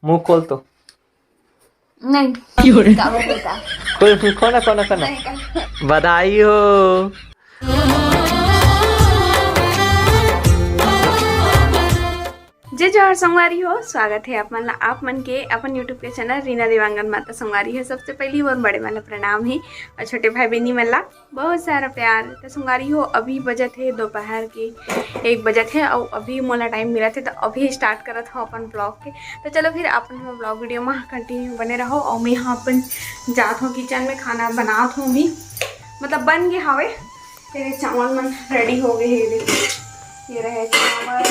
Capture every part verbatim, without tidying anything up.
मुंह खोल तो। नहीं। का बोलता? खोल, खोल ना, खोल ना, खोल ना। नहीं, का- बधाई हो। जय जोहार संगवारी हो, स्वागत है आप मन ला, आप मन के अपन YouTube के चैनल रीना देवांगन माता संगवारी है। सबसे पहली मोर बड़े मन ला प्रणाम है और छोटे भाई बहनी मन ला बहुत सारा प्यार। तो संगवारी हो, अभी बजत है दोपहर के एक बजत है और अभी मोला टाइम मिलत है, तो अभी स्टार्ट करत हो अपन ब्लॉग के। तो चलो फिर अपन ब्लॉग वीडियो में कंटिन्यू बने रहो। और मैं यहाँ अपन जात हूँ किचन में, खाना बनात हूँ अभी, मतलब बन गए हवे। तेरे चावल मन रेडी हो गए हैं, देखो। ये रहे चावल,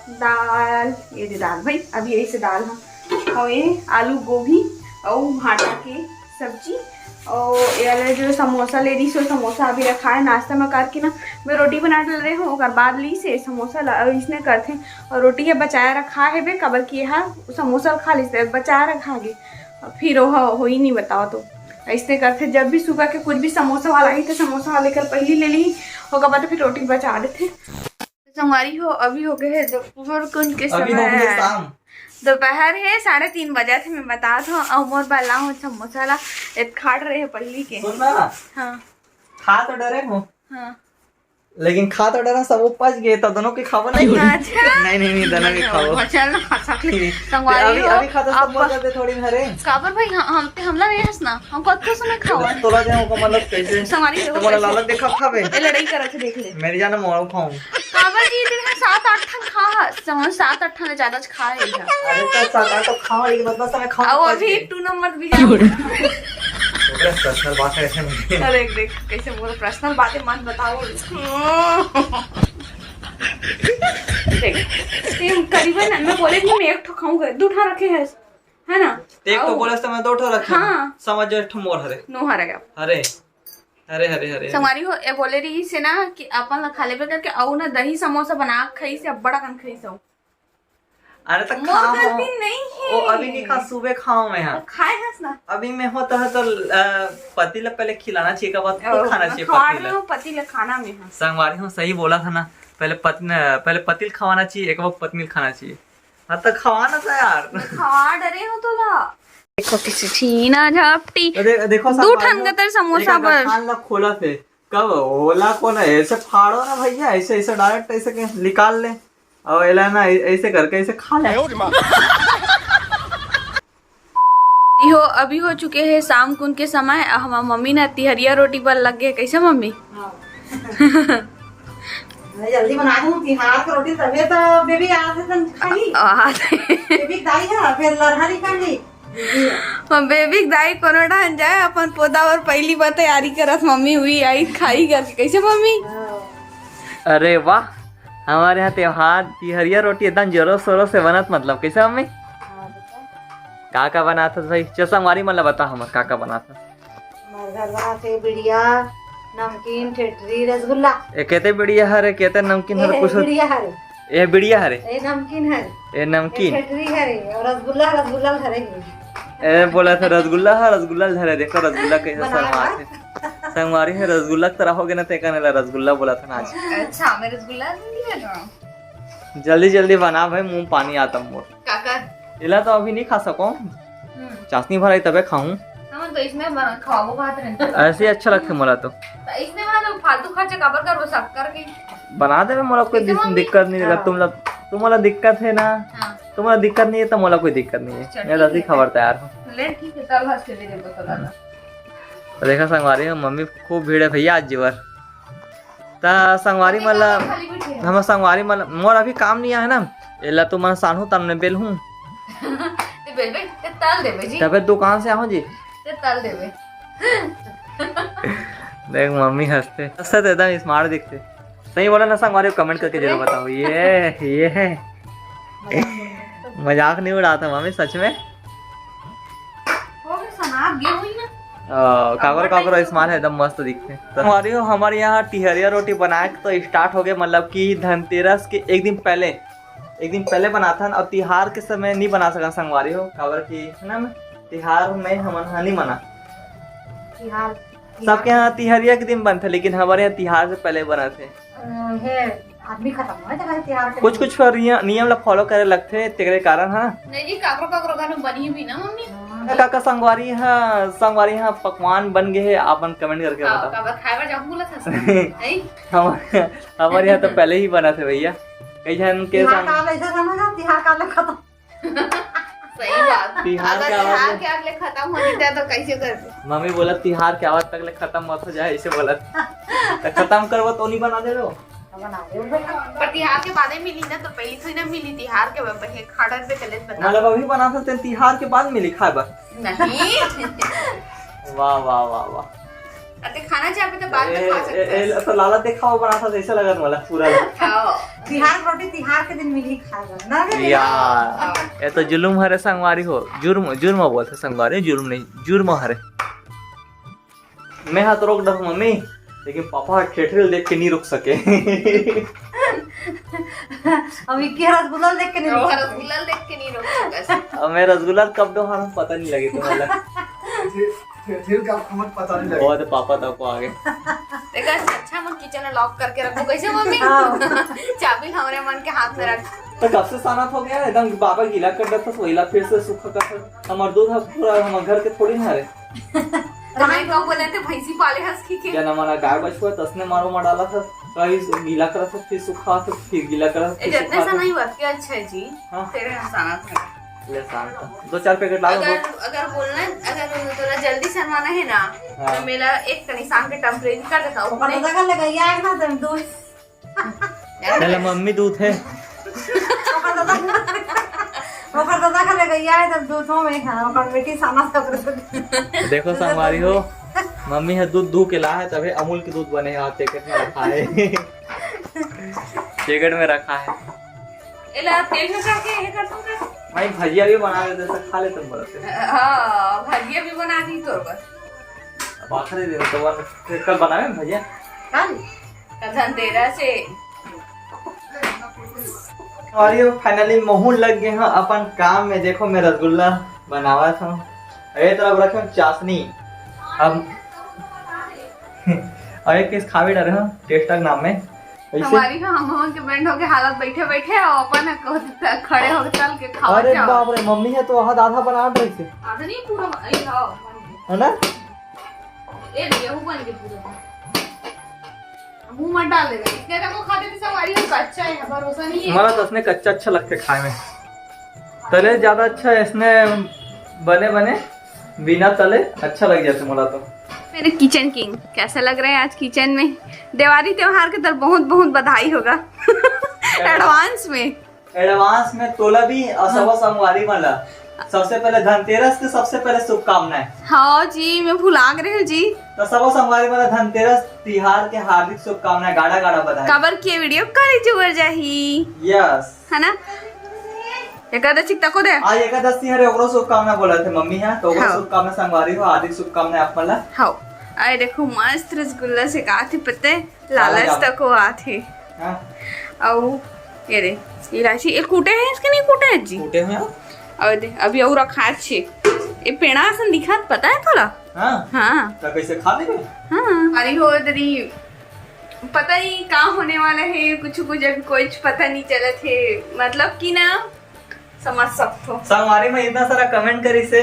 दाल, ये दे दाल भाई, अभी यही से दाल हम और ये आलू गोभी और भाटा के सब्जी। और ये वाले जो समोसा ले रही सो, समोसा अभी रखा है नाश्ता में करके ना, मैं रोटी बना डल रहे हूँ, ओकर बाद ली से समोसा ला-, इसने करते हैं। और रोटी है बचाया रखा है बे, काबर कि यहाँ समोसा खा ली से बचाया रखा है, फिर वो हो ही नहीं बताओ तो। ऐसने करते, जब भी सुबह के कुछ भी समोसा वाला ही तो समोसा वाले कल पहली ले ली, ओकर बाद फिर रोटी बचा देते। संगवारी हो, अभी हो गए है दोपहर कुन के अभी हो गए समय। शाम। दोपहर है, साढ़े तीन बजे थे, मैं बता था। और मोर बाला हो समोसा ला एत खाट रहे हैं पहली के। सुन ना, हाँ। खा तो डरे हो, हाँ। लेकिन खा तो डरा, सब वो पच गए, तो दोनों के खावा नहीं। अच्छा। नहीं, नहीं, नहीं, दोनों के खावा। चल ना, खा सकते। संगवारी अभी हो, अभी खा तो सब आप मजा दे थोड़ी हरे। काबर भाई, हम हम हमला नहीं हंसना, हम कत के समय खावा। तोला दे हमको मतलब कैसे? संगवारी हो, तुम्हारा कैसे? लालच देखा खावे। ये लड़ाई करत है, देख ले। मेरी जान मोर खाऊं। काबर जी, दिन में सात आठ ठन खा, समझ, सात आठ ठन ले ज्यादा खा है इधर। अरे तो सात आठ तो खाओ, लेकिन उतना समय खाओ आओ पच अभी गए। एक टू नंबर भी जाओ। ओकरे पर्सनल बात है। अरे देख, कैसे बोल, पर्सनल बातें मत बताओ। देख, ये करीबन मैं बोले कि मैं एक ठो खाऊंगा, दो ठा रखे है, है ना? एक तो आओ। बोले तो मैं दो ठो रखे। हाँ। समझ जाओ, एक ठो मोर हरे। नो हरा गया। हरे, हरे, हरे, हरे। संगवारी हो, ये बोले रही से ना कि अपन ला खा लेबे करके, आऊ ना दही समोसा बना के खाई से, अब्बड़ अकन खाई से। अरे तो मोर खाओ। गलती नहीं है। ओ, अभी नहीं खा, सुबह खाओ मैं यहाँ। खाए हस ना। अभी मैं होता है तो अ, पति ला पहले खिलाना चाहिए, के बाद तो ओ, खाना चाहिए खवा पति ला। रहा हूँ, पति ला खाना में है। संगवारी हो, सही बोला था ना, पहले पति पहले पति ला खवाना चाहिए, एक बार पत्नी ला खाना चाहिए। हाँ तो खवाना था यार। खवा डरे हो तो ला। देखो किसी छीना झापटी। तो दे, देखो दू ठन गतर समोसा बर। खान ला खोला थे। कब ओला को ना ऐसे फाड़ो ना भैया, ऐसे ऐसे डायरेक्ट ऐसे के निकाल ले। और एला ना ऐ- ऐसे करके ऐसे खा ले। अभी हो, अभी हो चुके हैं शाम कुन के समय। अब हमार मम्मी ना तिहरिया रोटी बर लग गए। कैसे मम्मी? मैं जल्दी बना दूँ तिहार की रोटी, तबे तो बेबी आज से तन खाई। आ, बेबी दाई है, फिर लरहरी कर ली। हम बेबी दाई कोनो ठान जाए, अपन पोदा और पहली बार तैयारी करत मम्मी हुई आई खाई करके। कैसे मम्मी? अरे वाह, हमारे यहाँ त्योहार तिहरिया रोटी एकदम जोरों शोरों से बनत, मतलब कैसे मम्मी? का का बनात हस भाई? चल संगवारी मन ला बता हमर का का बनात हस। हमारे घर बनात है बिड़िया, नमकीन, ठेठरी, रसगुल्ला। ए केते बिड़िया हरे, केते नमकीन हरे, ए कुछ बिड़िया हरे, ए बिड़िया हरे, ए नमकीन हरे, ए नमकीन। ठेठरी हरे और रसगुल्ला, रसगुल्ला हरे। ए बोला था रसगुल्ला है, रसगुल्ला धरे, देखो रसगुल्ला कैसे बना शर्मात है। संगवारी है रसगुल्ला की तरह हो गया ना, ते कहने ला रसगुल्ला बोला था ना आज। अच्छा, मैं रसगुल्ला नहीं ले रहा। जल्दी जल्दी बना भाई, मुंह पानी आता मोर। काका। इला तो अभी नहीं खा सको, चाशनी भराई तबे खाऊं। हम तो इसमें बना, खवाबो बात रहते। ऐसे ही अच्छा लगता मोला तो। तो इसमें बना तो फालतू खर्चे काबर करबो, सब करके। बना देवे, मोला कोई ठीक है, दिस- मम्मी। दिक्कत नहीं रहेगा। हाँ। तुम लोग, तुम्हारा दिक्कत है ना, हाँ। तुम्हारा दिक्कत नहीं है तो मोला कोई दिक्कत नहीं है। चल, मैं तो ठीक ऐसी है। खबर तैयार हूँ। ले ठीक है, तब हंस के दे दे तो लगा। तो देखा संगवारी हो, मम्मी खूब भीड़ है भैया आज जीवर। ता संगवारी मन ला, खाली बैठे हैं। हम संगवारी मन ला, मोर अभी काम नहीं आया ना, एला तो मन सानू तमने बेल हूँ। ते बेल बेल, ते तल देबे जी। तबे दुकान से आहो जी। ते तल देबे। देख मम्मी हंसते हंसते तो एकदम स्मार्ट दिखते। सही बोला ना संगवारी, कमेंट करके जरूर बताओ। ये ये है, मजाक नहीं उड़ाता मम्मी सच में। हो गए सनाब गे हुई ना। आ, काकर काकर स्मार्ट है, एकदम मस्त दिखते। तो हमारे हमारे यहाँ तिहरिया रोटी बनाए के तो स्टार्ट हो गए, मतलब कि धनतेरस के एक दिन पहले, एक दिन पहले बनाथन और तिहार के समय नहीं बना सकन संगवारी हो, काबर कि है ना, तिहार में हमन ह नहीं मना। तिहार सबके यहाँ तिहरिया के दिन बनथे, लेकिन हमारे यहाँ तिहार से पहले बनथे। अ, हे आदमी खत्म हो जाए तिहार के कुछ दिन। कुछ कर नियम, नियम ला फॉलो करे लगथे, तेकरे कारण, हाँ। नहीं जी, काकरो काकरो घर में बनी भी ना मम्मी। का, का संगवारी हा, संगवारी हा पकवान बन गए हे, आपन कमेंट करके हाँ, बताओ। काबर खाए बर जाहूं बोला था। नहीं? हमर, हमर यहाँ तो पहले ही बना थे भैया, कई झन के तिहार संग- काल ऐसे समझ लो, तिहार काल खत्म। सही बात। तिहार अगर के आवाज तिहार में के आग ले खत्म हो जाता तो कैसे करते? मम्मी बोला, "तिहार के आवाज तक ले खत्म मत हो जाए," ऐसे बोला। तो खत्म करबो तो नहीं बना दे लो। बना दे बेटा। पर तिहार के बादे मिली ना, तो पहली थोड़ी ना मिली तिहार के, वही खाड़न पे चले बता। मतलब अभी बना सकते हैं, तिहार के बाद मिली खाए बर। नहीं। वाह, वाह, वाह, वाह। अते खाना चाहबे तो बाद में ए, खा ए, सकते ए, हैं। तो लाला देखावा बना था, ऐसा लगा वाला पूरा। हाँ। तिहार रोटी तिहार के दिन मिली खाए बर, ना रे? यार, हाँ। ये तो जुलुम हरे संगवारी हो, जुर्म, जुर्म बोलथे संगवारी, जुर्म नहीं, जुर्म हरे। मैं हाथ रोक डर मम्मी, लेकिन पापा ठेठरी ल देख के नहीं रुक सके। अब इक्के रसगुल्ला देख के नहीं वो रुक सके। रसगुल्ला देख के नहीं रुक सके। अब मैं रसगुल्ला कब डोहार पता नहीं लगे तुम्हारा। ठेठरी का हमर पता नहीं लगे। बहुत पापा तक को आगे। देखा, अच्छा मन किचन लॉक करके रखो, कैसे मम्मी? हाँ। चाबी हमरे मन के हाथ में रख। तो कब से सानत हो गया एकदम, बाबा गीला कर देता, वहीला फिर से सूखा कर। हमार दूध ह पूरा हमार घर के थोड़ी ना हरे। तो मैं कब बोले थे भैंसी पाले हंस की के? जना मना गाय बछुआ तसने मारो मा डाला था, कहीं गीला करत था, फिर सुखा था, फिर गीला करत था, ए, फिर जतने सुखा सा था। नहीं बात के अच्छा है जी। हाँ। तेरे हंसाना था। ले शांत हो। दो चार पैकेट ला दो। अगर, अगर बोलना, अगर तोला जल्दी सनवाना है ना, हाँ। तो मेला एक कनी शाम के टेम्परेरी कर देता हूँ। ओकर दादा का लगा, ये आए ना, तुम दो। चला मम्मी दूध है। ओकर दादा, ओकर दादा का लगा, ये आए, तब दूधों में, हाँ, ओकर बेटी साना सब। देखो संगवारी हो, मम्मी है दूध दू के ला है, तभी अमूल के दूध बने हैं, पैकेट में रखा है। पैकेट में रखा है। एला तेल में करके ये कर दूंगा। भाई भजिया भी बना देते, सब खा लेते हम बोलते। हाँ, भजिया भी बना दी तोर बर। अब आखिरी दिन तो बन-, फिर कल बनावे ना भजिया। कल? कल धनतेरस है। और ये फाइनली महू लग गए हैं अपन काम में। देखो मैं रसगुल्ला बनावा था, ये तरफ रखे हम चाशनी, अब और एक पीस खा भी डरे हैं टेस्ट के नाम में। ऐसे? हमारी का हम लोगन के बैंड होके हालत बैठे बैठे और अपन को खड़े होके चल के खावा अरे जाओ। बाप रे, मम्मी है तो आधा आधा बना रही थी। आधा नहीं, पूरा, अरे हाँ, बन गया। है ना? ये देखिए, वो बन गया पूरा। मुंह मत डाल देना। इसने देखो खा देती संगवारी हो, कच्चा है, भरोसा नहीं है। हमारा तो इसने कच्चा अच्छा लगता है खाए में। तले ज्यादा अच्छा है इसने बने बने। बिना तले अच्छा लग जाते मोला तो। मेरे किचन किंग, कैसा लग रहा है आज किचन में? दिवाली त्योहार के तरफ बहुत बहुत बधाई होगा एडवांस में। एडवांस में तोला भी और सब हाँ। संगवारी मन ला सबसे पहले धनतेरस के सबसे पहले शुभकामनाएं। हाँ जी, मैं भुला रही हूँ जी। तो सब संगवारी मन ला धनतेरस तिहार के हार्दिक शुभकामनाएं, गाड़ा गाड़ा बधाई। काबर के वीडियो कल जुड़ जाही। यस। है ना? एकादशी तको दे। आज एकादशी हरे, ओकरो शुभकामना बोला थे मम्मी, है तो ओकरो हाँ। शुभकामना संगवारी हो, हार्दिक शुभकामना आप मन ला। हाँ। अरे देखो मस्त रसगुल्ला से का थे पते, लालच तको आथे। हाँ। अउ ये रे, इलायची, ये कूटे है इसके नहीं कूटे है जी? कूटे हैं। और दे, अभी और रखा अच्छे। ये पेड़ा असन दिखात पता है तोला? हाँ। हाँ। तो कैसे खा लेबे? हाँ। अरे हो दरी, पता नहीं का होने वाला है, कुछ कुछ अभी कुछ पता नहीं चलत है, मतलब कि ना समझ सकथो। संगवारी में इतना सारा कमेंट करिस हे,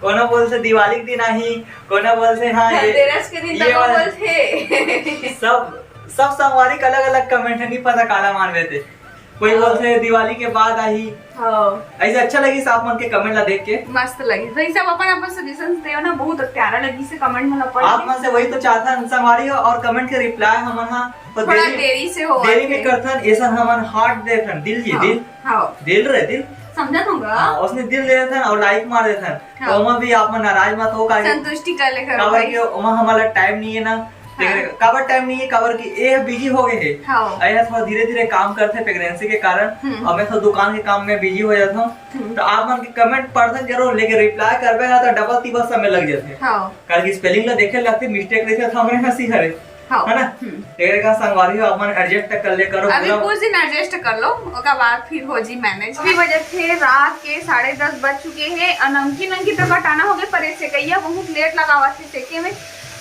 कोनो बोलथे दिवाली के दिन आही, कोनो बोलथे हाँ ये धनतेरस के दिन ये तको वाला। बोलथे। सब, सब संगवारी के अलग-अलग कमेंट है, नहीं पता काला मानबे ते। कोई हाँ। बोलथे दिवाली के बाद आही। हाँ। ऐसे अच्छा लगिस आप मन के कमेंट ला देख के। मस्त लगिस। भाई सब अपन अपन सजेशंस देव ना, बहुत प्यारा लगिस हे कमेंट मन ला पढ़ आप के। मन से वही तो चाहथन संगवारी हो, और कमेंट के रिप्लाई हमन हा तो थोड़ा देरी, देरी से हो देरी आथे। में करथन, ऐसा हमन हार्ट देथन, दिल जी, हाँ। दिल। हाँ। दिल रे, दिल। समझत होगा। हाँ, उसने दिल दे देथन और लाइक मार देथन। हाँ। तो ओमा भी आप मन नाराज मत हो, काहे संतुष्टि कर ले करो काबर भाई। कि ओमा हमला टाइम नहीं है ना। हाँ। देख, काबर टाइम नहीं है, काबर कि ये बिजी हो गए है। हाँ। ये थोड़ा धीरे-धीरे काम करथे प्रेगनेंसी के कारण। हम्म। अब मैं थोड़ा दुकान के काम में बिजी हो जाता हूँ। हम्म। तो आप मन के कमेंट पढ़थन जरूर, लेकिन रिप्लाई करबे ना तो डबल तिबल समय लग जाथे। हाँ। काबर कि स्पेलिंग ला देखे लगथे, मिस्टेक रहिथे तो हमरे हंसी हरे। हाँ। है ना? हम्म। तेरे का संगवारी हो, अपन एडजस्ट कर ले करो अभी पूरा। कुछ दिन एडजस्ट कर लो, ओकर बाद फिर हो जी मैनेज। अभी बजे थे रात के साढ़े दस बज चुके हैं और नमकीन नमकीन तो कटाना हो गए, पर ये सेकैया बहुत लेट लगावा थे सेके में।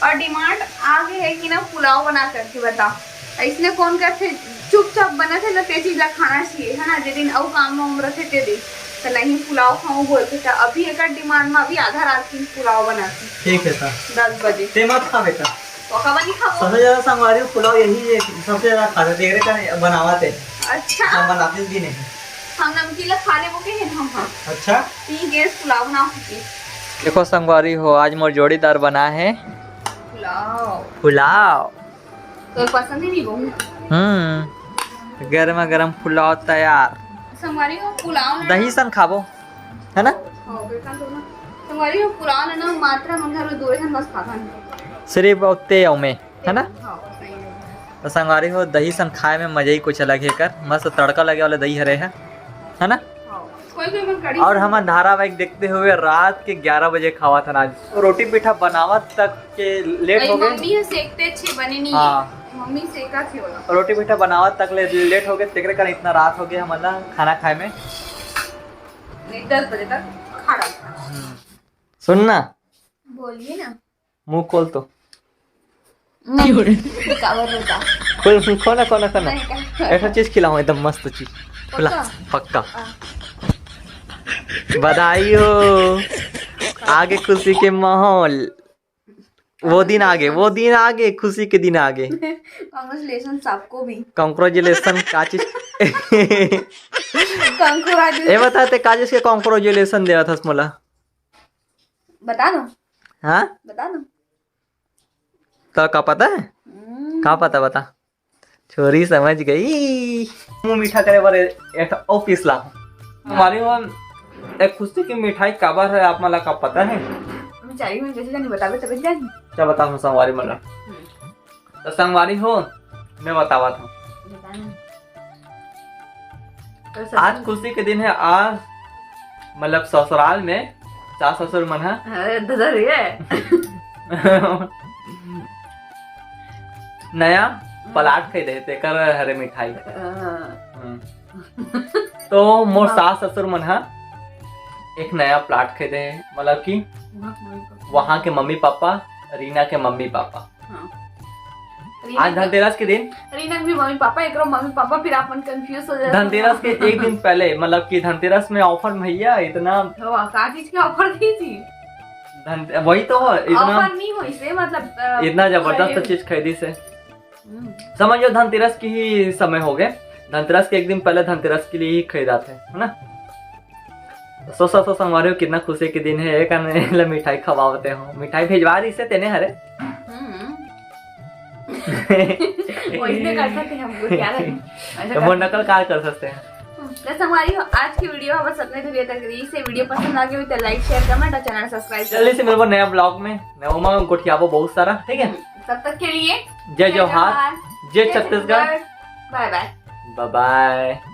और डिमांड आ गए है कि ना पुलाव बना करके बता, इसने कौन करते चुपचाप बनत हे ना, ते चीज ला खाना चाहिए, है ना? जे दिन अउ काम वाम रथे ते दिन, त नहीं पुलाव खाऊं बोलथे, त अभी एकर डिमांड में अभी आधा रात की पुलाव बनाथे। ठीक है सर। दस बजे। ते मत खा बेटा। तो कब नहीं खाओ? सबसे ज्यादा संगवारी पुलाव यही है, सबसे ज्यादा खाते तेरे का बनावा ते। अच्छा। हम बनाते भी नहीं। हम नमकीन ला खा लेबो के है हम, हाँ। अच्छा। ती गैस पुलाव ना होती। देखो संगवारी हो, आज मोर जोड़ीदार बना है पुलाव। पुलाव। तो पसंद ही नहीं बहु। हम्म, गरमा गरम पुलाव तैयार। संगवारी हो पुलाव ना दही संग खाबो, है ना? हाँ, बेटा तो ना। संगवारी हो पुलाव ना, ना मात्रा मन घर में दो जन बस खाता है। सिर्फ उत्ते अउ मैं, है ना? हाँ, सही है। तो संगवारी हो दही संग खाए में मजा ही कुछ अलग है कर, मस्त तड़का लगे वाला दही हरे है, है ना? हाँ, कोई कोई मन कड़ी और से हमन धारावाहिक देखते हुए रात के ग्यारह बजे खावा था आज। तो रोटी पीठा बनावत तक के लेट भाई, हो गए। मम्मी ह सेकते अच्छे बने नहीं हाँ। है। मम्मी सेका थी वाला। रोटी पीठा बनावत तक ले लेट हो गए, तेकरे कारण इतना रात हो गया हमन ला खाना खाए में। नहीं, दस बजे तक खा डालता। सुन ना। बोलिए ना। मुंह खोल तो। नहीं, काबर रोता? खोल, खोल ना, खोल ना, खोल ना। नहीं, का- ऐसा चीज खिलाऊं, एकदम मस्त चीज। खिला, पक्का? पक्का। हाँ। बधाई हो, आगे खुशी के माहौल। वो दिन आगे, वो दिन आगे, खुशी के दिन आगे। Congratulations आपको भी। Congratulations का चीज? Congratulations। ए बता, ते का चीज के congratulations देवत हस मोला? बता दो। हाँ? बता दो। तो का पता है? हम्म। का पता बता? छोरी समझ गई। मुंह मीठा करे बर एक ठो अउ पीस ला। हमारे वो एक खुशी की मिठाई काबर है, आप मला का पता है? मैं चाही हूँ, जैसे जानी बतावे तब जानी। क्या बताऊँ संगवारी मला? हम्म। तो संगवारी हो, मैं बतावत हूँ। बता ना। तो सच आज में खुशी के दिन है, आज मतलब ससुराल में सास ससुर मन ह अरे दादा रे। नया प्लाट खरीदे हे, तेकर हरे मिठाई। हाँ। हम्म। तो मोर हाँ। सास ससुर मन ह एक नया प्लाट खरीदे हे, मतलब कि वहाँ के मम्मी पापा, रीना के मम्मी पापा। हाँ। आज धनतेरस के दिन। रीना के भी मम्मी पापा, एकरो मम्मी पापा, फिर आप मन confuse हो जाते हो। धनतेरस के एक दिन पहले, मतलब कि धनतेरस में offer भैया इतना। वाह, का चीज के offer दी थी? धन, वही तो है, इतना। Offer नहीं होइस हे, मतलब, अ, इतना जबरदस्त खरीद। चीज खरीदिस हे। हम्म। समझ लो धनतेरस की ही समय हो गए, धनतेरस के एक दिन पहले धनतेरस के लिए ही खरीदाथे, है ना? तो सोचा तो संगवारी हो कितना खुशी के दिन है, एक आने ला मिठाई खवावते हो, मिठाई भेजवा रही से तेने हरे। हम्म। वैसे करते थे हमको, क्या लगे? ऐसा तो वो करते नकल थे। कार कर सकते हैं। हम्म, तो संगवारी हो, आज की video बस इतने दूर तक रही। से video पसंद आ गई हो तो like, share, comment और channel subscribe कर जल्दी से मिलबो नया vlog में, नया उमा गोठियाबो बहुत सारा, ठीक है? हम्म, तब तक के लिए जय जय जोहार, जोहार, जय जय Chhattisgarh. Chhattisgarh. Bye bye। Bye bye।